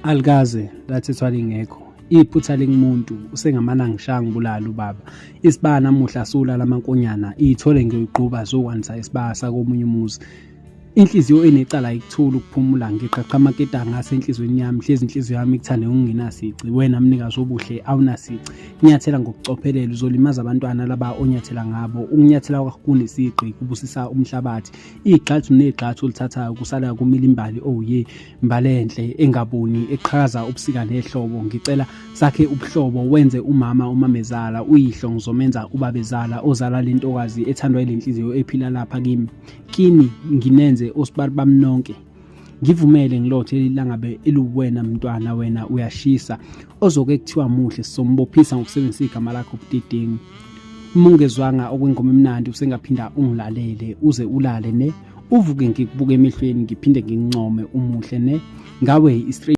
Alikaze lathethwa lingekho iphutha lingumuntu usengamane angishaya ngibulala ubaba isibaya namuhla sulala amankonyana iyithole ngiyoyiqhuba zokwandisa isibaya sakomunye umuzi inhliziyo enecala ikuthula ukuphumula ngiqhaqha amaketanga asenhliziyweni yami hlezi inhliziyo yami ikuthande ngokungenasici wena mnikazi obuhle awunasici nyathela ngokucophelela uzolimaza abantwana laba onyathela ngabo ukunyathela kwakho kunesigqi kubusisa umhlabathi igxathu negxathu olithathayo kusala kumila imbali oh ye Mbalenhle engabuni eqhakaza ubusika nehlobo ngicela sakhe ubuhlobo wenze umama umamezala uyihlo ngizomenza ubabezala ozala lentokazi ethandwa ilenhliziyo ephila lapha kimi kini nginenze osibali bami nonke ngivumele ngilothe ilangabe eluwena mntwana wena uyashisa ozoke kuthiwa muhle sizombophisa ngokusebenzisa igama lakho budedengu uma ungezwanga okwengoma emnandi usengaphinda ungilalele uze ulale ne uvuke ngikubuke emehlweni ngiphinde ngincome umuhle ne ngawe i-straight.